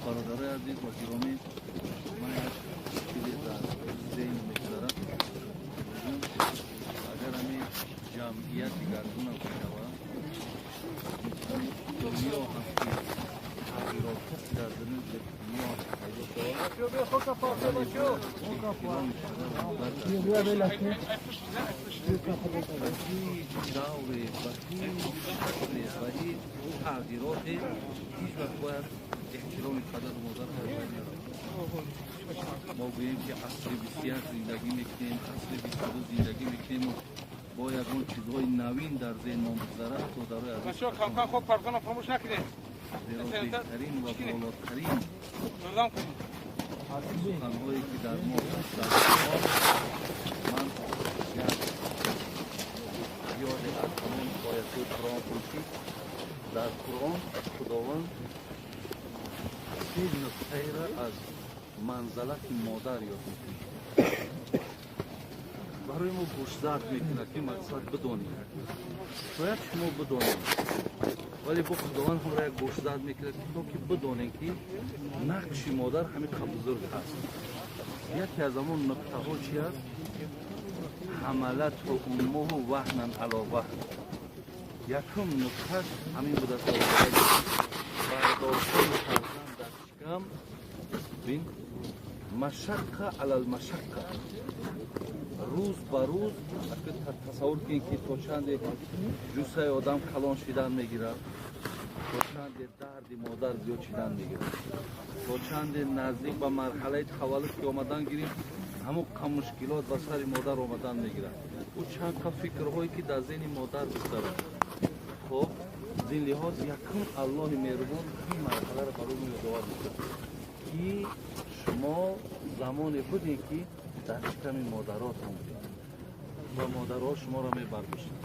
Бародарои азиз ва гиромӣ, ман як чизе дар зеҳн мегузарам. Агар ҳамин ҷамъият дигаргуна бишавад, дунё ҳам ки тағйиротҳо дар дунё пайдо шавад, ба ҳеҷ давре, ба ҳеҷ шакле, ба ҳеҷ тағйироте ҳеҷ вақт бояд эҳтироми падару модар аз байн наравад. Мо гӯем ки асри 21 зиндагӣ мекунем, асри 22 зиндагӣ мекунем, бо ягон чизҳои навин дар зеҳнмон бигзарад, то дарои азиз, зеро беҳтарин ва болотарин суханҳое ки дар мо ҳаст дар Қуръон, ман як ёде аз ҳамон оятҳои Қуръон буд, ки дар Қуръон Худованд се нуқтаеро аз манзалати модар ёд мекунад, барои мо гӯшзад мекунад, ки мақсад бидонем, шояд шумо бидонед, вале бо Худованд ҳамро як гӯшзад мекунад, ки то ки бидонем, ки нақши модар ҳамин қа бузург ҳаст. Яке аз ҳамон нуқтаҳо чи аст? Ҳамалатҳу уммуҳу ваҳнан ало ваҳн. Якум нукташ ҳамин будааст: бардоштани фарзанд дар шикам, бин, машаққа алал машаққа, рӯз ба рӯз. Тасаввур кунед, ки то чанде ҷуссаи одам калон шидан мегирад, то чанде дарди модар зиёд шидан мегирад, то чанде наздик ба марҳалаи таваллуд ки омадан гирим, ҳамон қа мушкилот ба сари модар омадан мегирад, ӯ чанд қа фикрҳое ки дар зеҳни модар бигзарад. Хоб, зин лиҳоз якум Аллоҳи меҳрубон ин марҳаларо барои мо ёдовар мекунад, ки шумо замоне будем, ки дар шиками модаротон будем ва модарҳо шуморо мебардоштанд.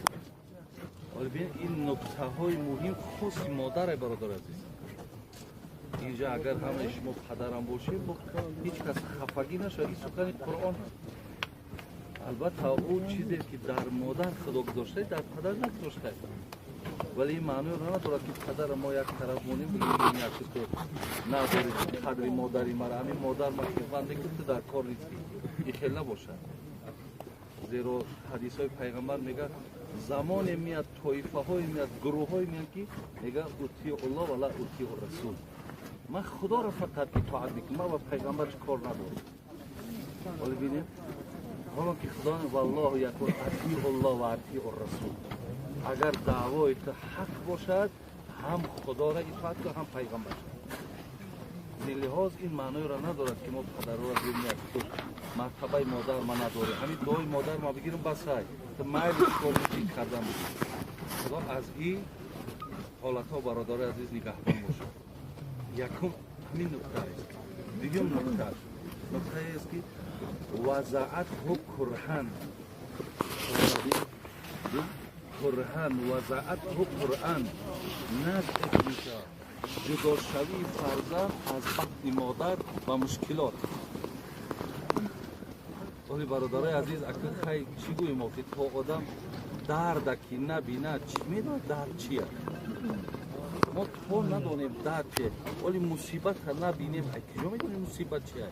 Вале бин, ин нуктаҳои муҳим хоси модаре, бародар азиз. Инҷа агар ҳамаи шумо падарам бошед, ҳеҷ кас хафагӣ нашавад, ин сухани Қуръон аст. Албатта, ӯ чизе ки дар модар Худо гузоштае, дар падар нагузоштае, вале ин маъноеро надорад, ки падара мо як тараф монем, бигӯем, як ту надорӣ қадри модари мара, ҳамин модар ма хидмат мекунад, ту дар кор нестӣ. Ин хел набошад, зеро ҳадисҳои пайғамбар мегӯяд, замоне меяд, тоифаҳое меяд, гурӯҳҳое меяд, ки мегӯяд: утиулло ва ла утиу расул, ман Худоро фақат итоат мекунам, ман ба пайғамбарш кор надорам. Ҳоло бинем, ҳоло ки Худо валлоҳу яқул атиулло ва атиу расул. Агар даъвои ту ҳақ бошад, ҳам Худоро итоат кун, ҳам пайғамбарш. Зин лиҳоз ин маъноеро надорад, ки мо падарро гӯем, як ту мартабаи модар ма надорӣ, ҳамин дуои модар ма бигирам, басай, ту майли чикор кардан бигир. Худо аз ин ҳолатҳо, бародари азиз, нигаҳбон бошад. Якум ҳамин нукта аст. Дуюм нукта нуктаест, ки вазаатҳу курҳан, курҳан вазаатҳу қуръан назъ мешавад, ҷудошавии фарзанд аз батни модар ва мушкилот. Оли, бародарои азиз, ака хай, чӣ гӯем охи, то одам дарда ки набинад, чӣ медонад дард чия? Мо то надонем дард чия, оли мусибата набинем, ай куҷо медонем мусибат чия?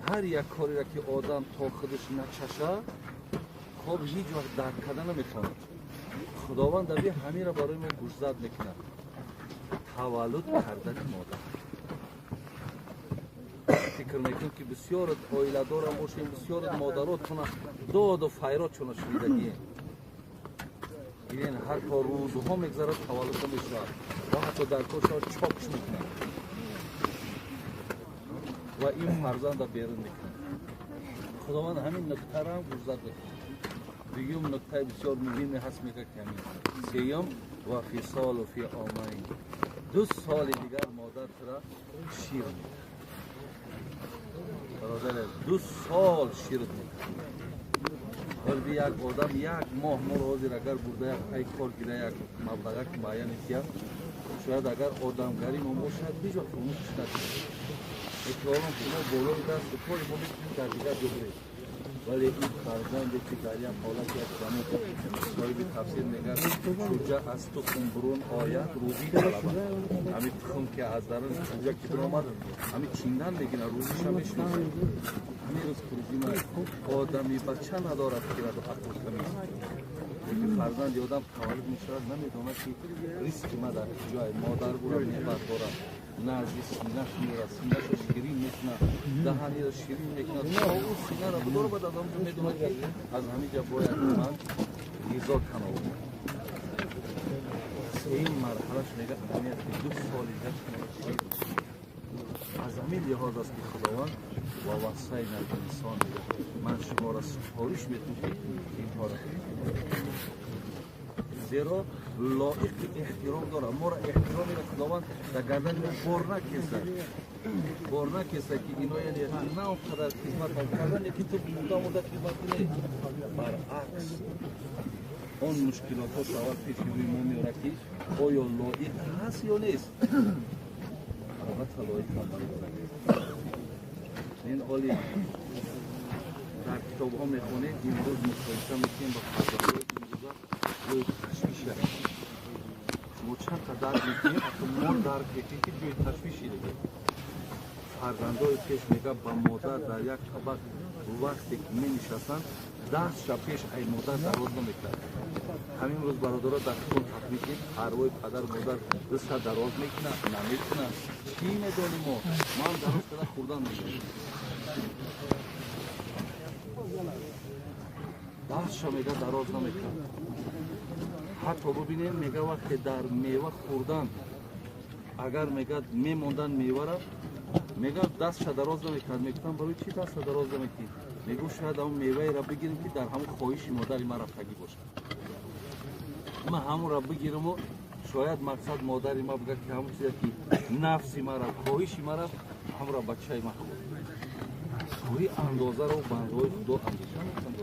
Ҳар як кореро ки одам то худаш начаша, хоб, ҳеҷ вақт дарк карда наметавонад. Худованд аби ҳаминро барои мо гӯшзад мекунад: таваллуд кардани модар. Фикр мекунем, ки бисёр оиладорам бошем, бисёр модаротона доду файродшона шунидагием. Бинен, ҳар то рӯзҳо мегзарад, таваллудда мешавад ва ҳатто дар кор шавад, чокш мекунад ва ин фарзанда берун мекунад. Худованд ҳамин нуктаро гӯшзад мекунад. Дуюм нуктаи бисёр муҳиме ҳаст, мегӯяд, ки ҳамин. Сеюм: ва фисолу фи омайн, 2 соли дигар модар тура шир медиҳад. Бародар, 2 сол шир медиҳад. Вале як одам як моҳ моро ҳозир агар бурда як пай кор гира як маблағак муайян кия, шояд агар одамгарӣ мо бошад, ҳеҷ вақт фаромӯш накунем. Эҳтимолан шумо болои дасту кори мо метавонед дар дигар ҷо биред. Вале ин фарзанде ки дар як ҳолат як замон соҳиби тафсир мегӯяд, чӯҷа аз тухм бурун ояд, рӯзӣ талабад. Ҳамин тухм ки аз дарун чӯҷа ки биромад, ҳамин чиндан мегирад, рӯзиша мешиносад. Ҳамин рӯз курӯзима одами бача надорад хираду ақл камист. Лекин фарзанди одам таваллуд мешавад, намедонад ки ризқи ма дар куҷое, модар ӯро мебардорад, назди синаш мерад, синаша ширин мекунад, даҳанира ширин мекунад, то ӯ синаро бидорад, баъд аз он ҷо медонад ки аз ҳамин ҷа бояд ман ғизо тановул кунам. Сеюм марҳалаш мегӯяд аҳамият ки 2 соли шир. Аз ҳамин лиҳоз аст ки Худованд ва васайна инсон мегӯяд, ман шуморо супориш метунам ки инҳоро, зеро лоиқи эҳтиром дорад. Моро эҳтиромеро Худованд дар гардани мо бор накесад, бор накесад ки ино яъне на он қадар хизмат кардан, лекин ту мурда мурда хизмат кунӣ. Баръакс он мушкилотҳо аввал пеши рӯи мо меорад ки оё лоиқ ҳаст ё нест. Албатта лоиқ ҳам бародарад. Ин оли дар китобҳо мехонед, имрӯз муқоиса мекунем ба фарзандҳои имрӯза, ҷои ташвиш аст. Шумо чанд та дарк мекунед, ҳатто мо дарк мекунем ки ҷои ташвиши дига. Фарзандҳои пеш мега ба модар дар як табақ вақте ки менишастанд, 10 шаб пеш ай модар дароз намекард. Ҳамин рӯз бародаро дар худтон тахмин кунед, парвои падару модар 200 дароз мекунад, намекунад. Чӣ медонем мо? Ман дароз карда хӯрдан мегирам. 10 шаб мега дароз намекард. Ҳатто бубинем, мега вақте дар мева хӯрдан, агар мега мемондан мевара, мега дастша дароз намекард. Мегуфтам барои чӣ даста дароз намекунӣ? Мегуфт шояд ҳамон меваеро бигирем ки дар ҳамон хоҳиши модари ман рафтагӣ бошад. Ман ҳамонро бигираму шояд мақсад модари ман бигӯяд ки ҳамон чизе ки нафси ман рафт, хоҳиши ман рафт, ҳамонро бачаи ман хӯрд. Тои андозаро бандаҳои Худо андеша мекунанд.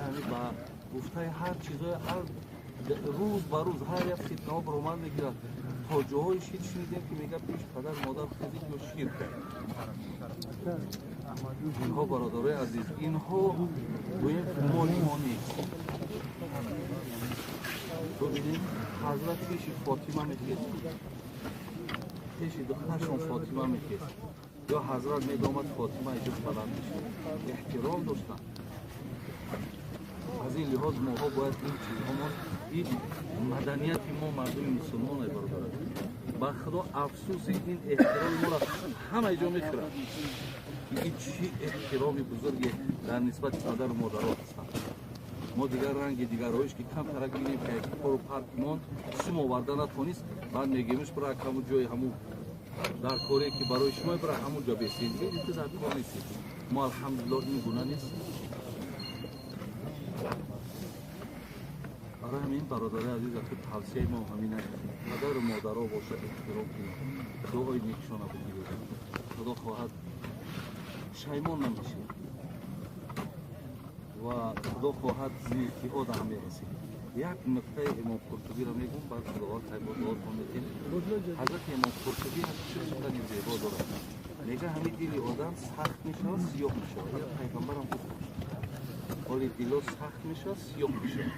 Ҳамин ба гуфтаи ҳар чизое ҳар рӯз ба рӯз ҳар як фитнаҳо баромад мегирад. То ҷоҳои шир шунидем ки мега пеш падар модар хезид ё шир кард. Инҳо бародарои азиз, инҳо гӯем моли мо нест. Бубинед, ҳазрат пеши Фотима мехест, пеши духтарашон Фотима мехест, ё ҳазрат медомад Фотима иҷоз баланд мешуд. Эҳтиром доштанд. Аз ин лиҳоз моҳо бояд ин чизҳомон, ин маданияти мо мардуми мусулмон бародарад. Ба Худо афсӯси ин эҳтироми моро ҳама ҷо мехӯрад. Ин чӣ эҳтироми бузурге дар нисбати падару модаро ҳастанд. Мо дигар ранги дигарҳоиш ки камтарак бинем ки як пору парк монд, сум оварда натонист, баъд мегӯемш бира ҳамун ҷои ҳамун дар коре ки барои шумо бира ҳамун ҷо бесед. Ту дар кор нестед. Мо алҳамдулиллоҳ ин гуна нест. Барои ҳамин бародари азиз, ахи тавсияи мо ҳамин аст, падару модаро бошад эҳтиром кунед, дуои некшона бигиред. Худо хоҳад пушаймон намешед ва Худо хоҳад некиҳо дар ҳам мерасед. Як нуқтаи Имом Қуртубиро мегӯм, баъд Худованд хайр дуотон метем. Ҳазрати Имом Қуртубӣ чӣ сухани зебо дорад. Мега ҳамин дили одам сахт мешавад, сиёҳ мешавад. Я пайғамбарам гуфт, ҳоли дило сахт мешавад, сиёҳ мешавад.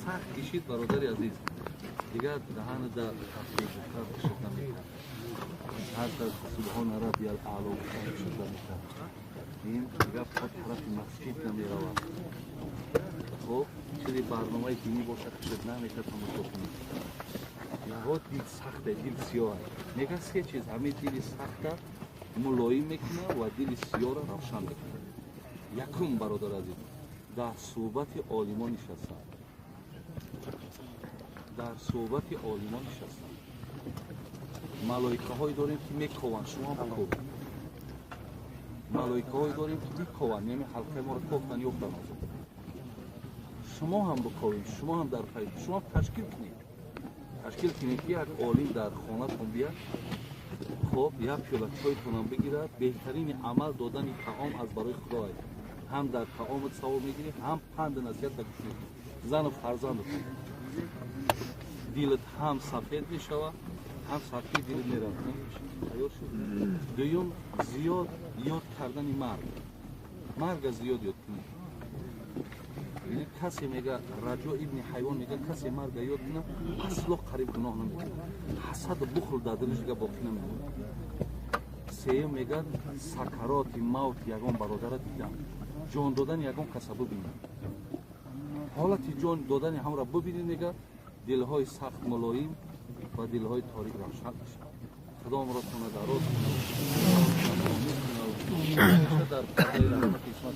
Сахт кишид бародари азиз, дигар даҳана тасбеҳ гуфтан кишид намекард, ҳатто субҳона раббиял аъло гуфтан кишид намекард. Ин дигар то тарафи масҷид намеравад. Хоб чизи барномаи динӣ бошад кишид намекард тамошо кунед. Инҳо дил сахте, дил сиёҳ. Мега се чиз ҳамин дили сахта мулоим мекунад ва дили сиёҳро равшан мекунад. Якум бародари азиз, дар суҳбати олимон нишастан. Дар суҳбати олимон нишастан. Малоикаҳое дорем ки мекованд, шумо ҳам бикобед. Малоикаҳое дорем ки мекованд, яъне ҳалқаи моро кофтан ёфтан. Шумо ҳам бикобед, шумо ҳам дар пай, шумо ҳам ташкил кунед. Ташкил кунед ки як олим дар хонатон биёд, Хоб, як пиёла чойтонам бигирад. Беҳтарини амал додани таом аз барои Худо аст. Ҳам дар таомат савоб мегирӣ, ҳам панду насиҳат ба гӯш мекунӣ зану фарзандатон. Дилат ҳам сафед мешавад, ҳам сафи дилат меравад. Тайёр шуд. Дуюм, зиёд ёд кардани марг. Марга зиёд ёд кунед. Касе мега, Раҷо ибни Ҳайвон мега, касе марга ёд кунад, асло қариб гуноҳ намекунад, ҳасаду бухл дар дилиш дига боқӣ намемонад. Сеюм, мега, сакароти мавт ягон бародара дидам, ҷон додани ягон каса бубинед, ҳолати ҷон додани ҳамро бубинед, мега, дилҳои сахт мулоим ва дилҳои торик равшан мешавад. Худо умротона дароз кунад, дар пардаи раҳмати исмат.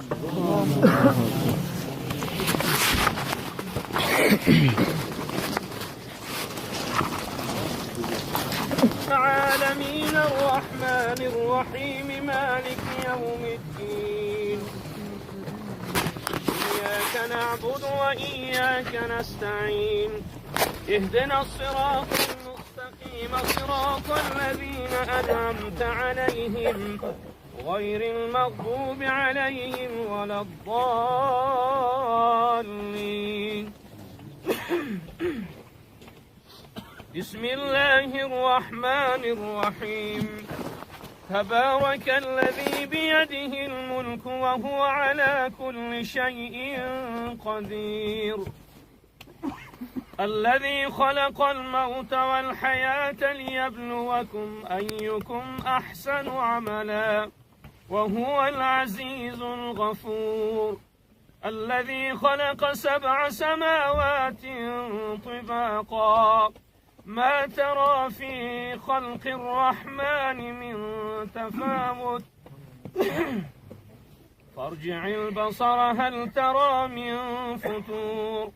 العالمين الرحمن الرحيم مالك يوم الدين إياك نعبد وإياك نستعين اهدنا الصراط المستقيم صراط الذين أنعمت عليهم غير المغضوب عليهم ولا الضالين. بسم الله الرحمن الرحيم. تبارك الذي بيده الملك وهو على كل شيء قدير. الذي خلق الموت والحياة ليبلوكم أيكم أحسن عملا وهو العزيز الغفور. الذي خلق 7 سماوات طباقا ما ترى في خلق الرحمن من تفاوت. فارجع البصر هل ترى من فطور.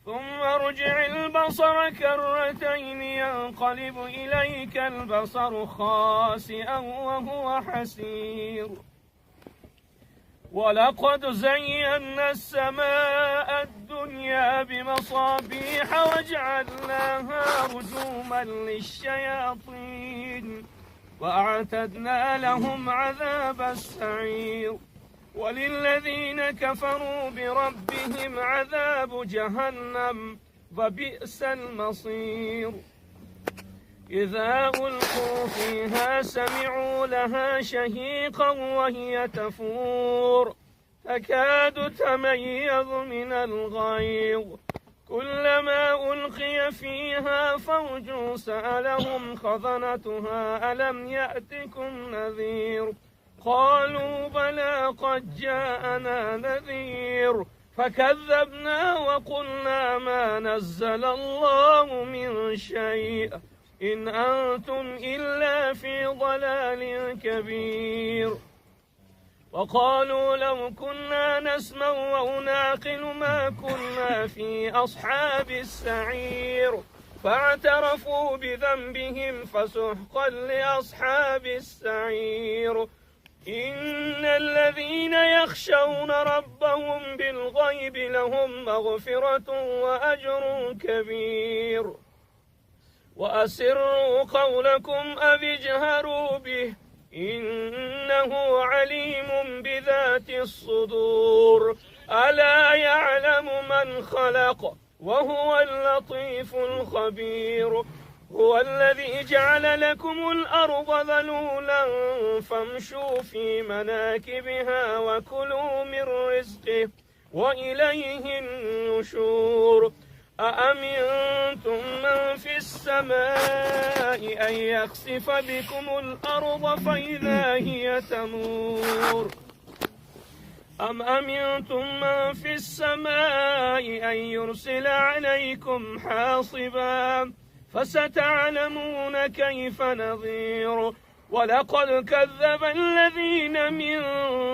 ثم ارجع البصر كرتين ينقلب إليك البصر خاسئا وهو حسير. ولقد زينا السماء الدنيا بمصابيح وجعلناها رجوما للشياطين وأعتدنا لهم عذاب السعير. وللذين كفروا بربهم عذاب جهنم وبئس المصير. إذا ألقوا فيها سمعوا لها شهيقا وهي تفور تكاد تميز من الغيظ. كلما ألقي فيها فوج سألهم خزنتها ألم يأتكم نذير؟ قالوا بلى قد جاءنا نذير فكذبنا وقلنا ما نزل الله من شيء إن أنتم إلا في ضلال كبير. وقالوا لو كنا نسمع أو نعقل ما كنا في أصحاب السعير. فاعترفوا بذنبهم فسحقا لأصحاب السعير. إن الذين يخشون ربهم بالغيب لهم مغفرة وأجر كبير. وأسروا قولكم أو اجهروا به إنه عليم بذات الصدور. ألا يعلم من خلق وهو اللطيف الخبير. هو الذي جعل لكم الأرض ذلولا فامشوا في مناكبها وكلوا من رزقه وإليه النشور. أأمنتم من في السماء أن يخسف بكم الأرض فإذا هي تمور؟ أم أمنتم من في السماء أن يرسل عليكم حاصبا فستعلمون كيف نظير. ولقد كذب الذين من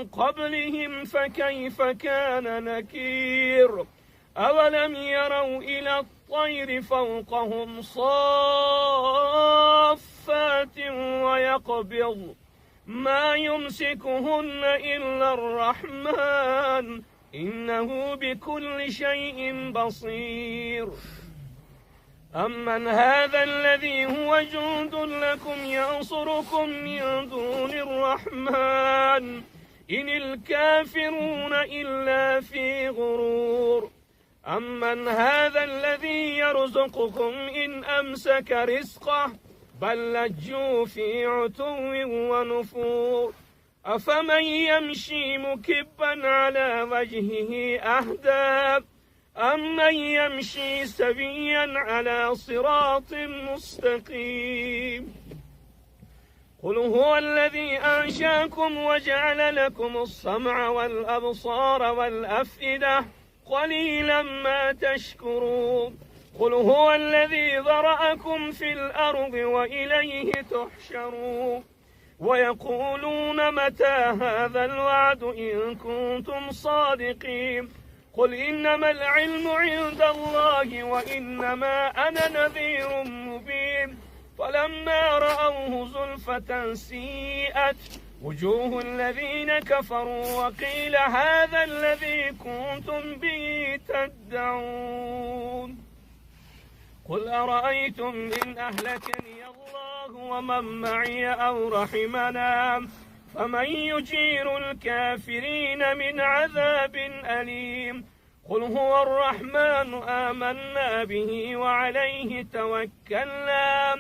قبلهم فكيف كان نكير. أولم يروا إلى الطير فوقهم صافات ويقبض ما يمسكهن إلا الرحمن إنه بكل شيء بصير. أمن هذا الذي هو جند لكم ينصركم من دون الرحمن إن الكافرون إلا في غرور. أمن هذا الذي يرزقكم إن أمسك رزقه بل لجوا في عتو ونفور. أفمن يمشي مكبا على وجهه أهدى أمن يمشي سويا على صراط مستقيم. قل هو الذي أنشأكم وجعل لكم السمع والأبصار والأفئدة قليلا ما تشكرون. قل هو الذي ذرأكم في الأرض وإليه تحشرون. ويقولون متى هذا الوعد إن كنتم صادقين. قل إنما العلم عند الله وإنما أنا نذير مبين. فلما رأوه زلفة سيئت وجوه الذين كفروا وقيل هذا الذي كنتم به تدعون. قل أرأيتم إن أهلكني الله ومن معي أو رحمنا فمن يجير الكافرين من عذاب أليم. قل هو الرحمن آمنا به وعليه توكلنا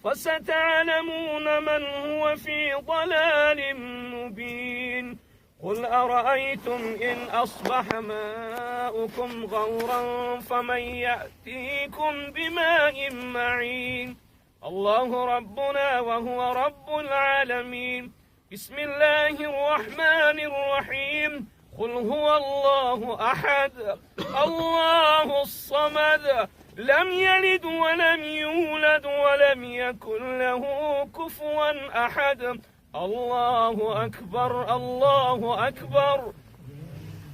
فستعلمون من هو في ضلال مبين. قل أرأيتم إن أصبح ماؤكم غورا فمن يأتيكم بماء معين. الله ربنا وهو رب العالمين. بسم الله الرحمن الرحيم. قل هو الله أحد الله الصمد لم يلد ولم يولد ولم يكن له كفوا أحد. الله أكبر الله أكبر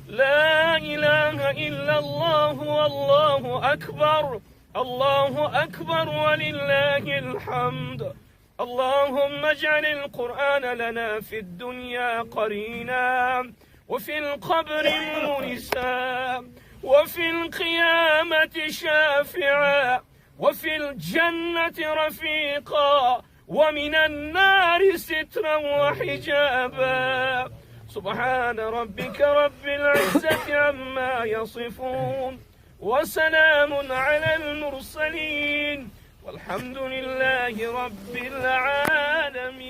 لا إله إلا الله والله أكبر الله أكبر ولله الحمد. اللهم اجعل القرآن لنا في الدنيا قرينا وفي القبر مونسا وفي القيامة شافعا وفي الجنة رفيقا ومن النار سترا وحجابا. سبحان ربك رب العزة عما يصفون وسلام على المرسلين والحمد لله رب العالمين.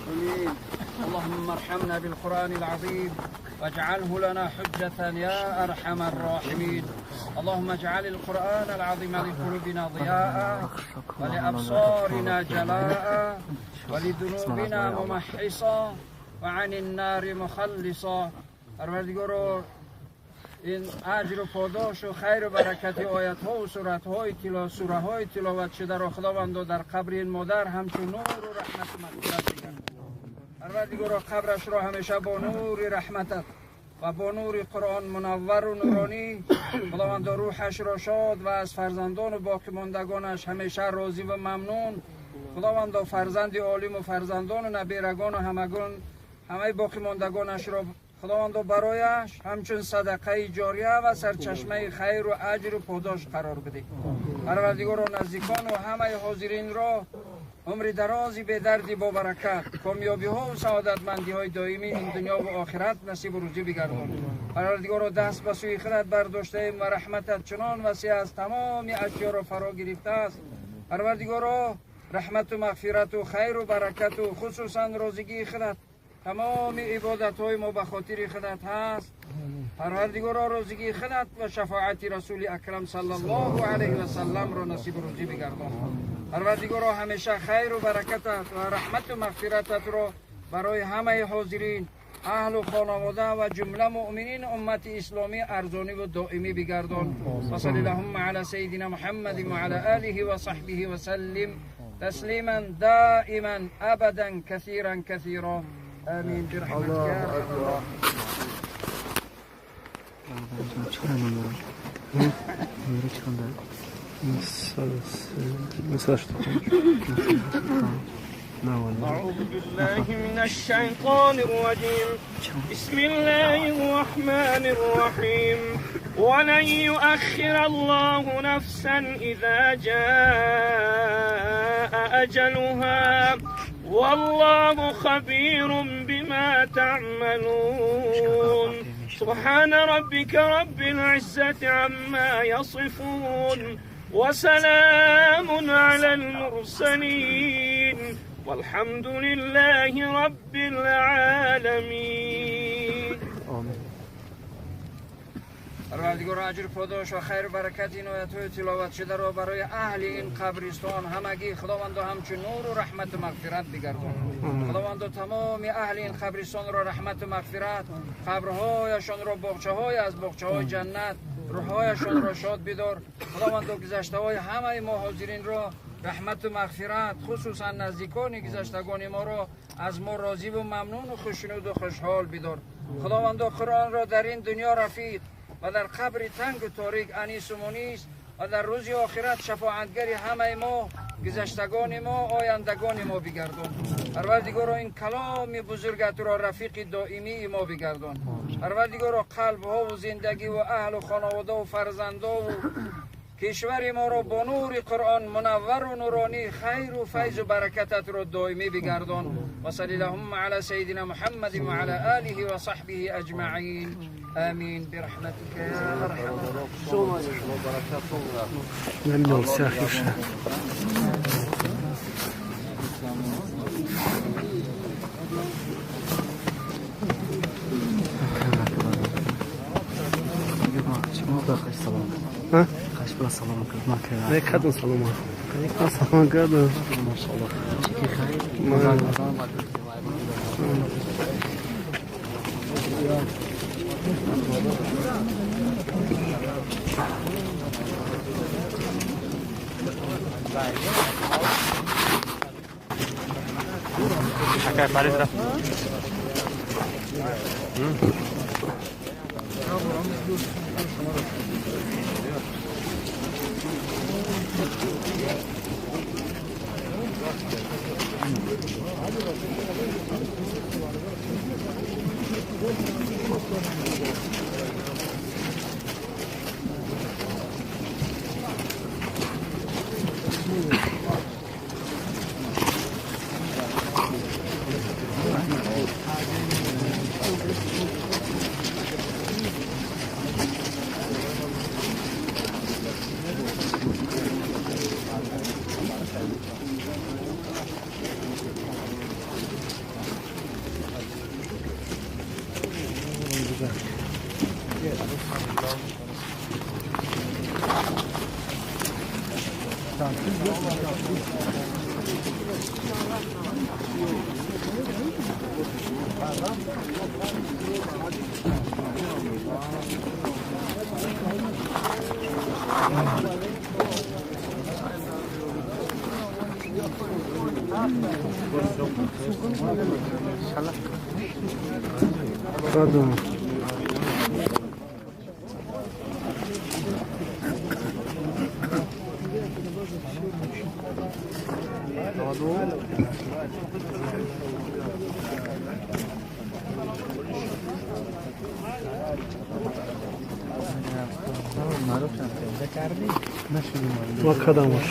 آمين. اللهم ارحمنا بالقرآن العظيم واجعله لنا حجة يا أرحم الراحمين. اللهم اجعل القرآن العظيم لقلوبنا ضياء ولأبصارنا جلاء ولذنوبنا ممحصا وعن النار مخلصا. پروردگارا این اجر و پاداش و خیر و برکت آیت ها و سورت های تلاوت سوره های تلاوت شده را خداوند در قبر این مادر همچون نور و رحمت و مغفرت بگردان. پروردگارا قبرش را همیشه با نور رحمتت و با نور قرآن منور و نورانی خداوند روحش را شاد و از فرزندان و باقی ماندگانش همیشه راضی و ممنون. خداوند فرزند عالم و فرزندان و نبیرگان و همگان همه باقی ماندگانش را خداوند برایش همچون صدقه جاریه و سرچشمه خیر و اجر و پاداش قرار بده. پروردگارا نزدیکان و همه حاضرین را عمر درازی به دردی با برکت، کامیابی ها و سعادتمندی های دائمی این دنیا و آخرت نصیب و روزی بگردان. پروردگارا دست به سوی خودت برداشته ایم و رحمتت چنان وسیع است تمام اشیا را فرا گرفته است. پروردگارا رحمت و مغفرت و خیر و برکت و خصوصا روزگی خودت تمام عبادت های ما به خاطر خودت هست. پروردگارا روزگی خودت و شفاعت رسول اکرم صلی الله علیه و سلم را نصیب روزی بگردان. پروردگارا همیشه خیر و برکتت و رحمت و مغفرتت را برای همه حاضرین، اهل و خانواده و جمله مؤمنین امت اسلامی ارزانی و دائمی بگردان. و صلی اللهم علی سیدنا محمد و علی آله و صحبه و سلم تسلیما دائما ابدا کثیرا کثیرا. آمین برحمتك يا ارحم الراحمين. أعوذ بالله من الشيطان الرجيم. بسم الله الرحمن الرحيم. ولن يؤخر الله نفسا إذا جاء أجلها والله خبير بما تعملون. سبحان ربك رب العزة عما يصفون وسلام على المرسلين والحمد لله رب العالمين. پروردگار اجر پاداش و خیر و برکت این آیت‌های تلاوت شده را برای اهل این قبرستان همگی خداوند همچون نور و رحمت و مغفرت بگردان. خداوند تمام اهل این قبرستان را رحمت و مغفرت، قبرهایشان را باغچه‌های از باغچه‌های جنت، روح‌هایشان را شاد بدار. خداوند گذشته‌های همه ما حاضرین را رحمت و مغفرت، خصوصا نزدیکان گذشتگان ما را از ما راضی و ممنون و خوشنود و خوشحال بدار. خداوند قرآن را در این دنیا رفیق و در قبر تنگ و تاریک انیس و مونیس و در روز آخرت شفاعتگر همه ما، گذشتگان ما، آیندگان ما بگردان. پروردگارا این کلام بزرگت را رفیق دائمی ما بگردان. پروردگارا قلب ها و زندگی و اهل و خانواده و فرزندا و کشور ما را با نور قرآن منور و نورانی خیر و فیض و برکتت را دائمی بگردان. و صلی اللهم علی سیدنا محمد و علی آله و صحبه اجمعین. آمین برحمتك يا ارحم الراحمين. نه کدوم سلام سلام کردم ماشاءالله. Кадамаш.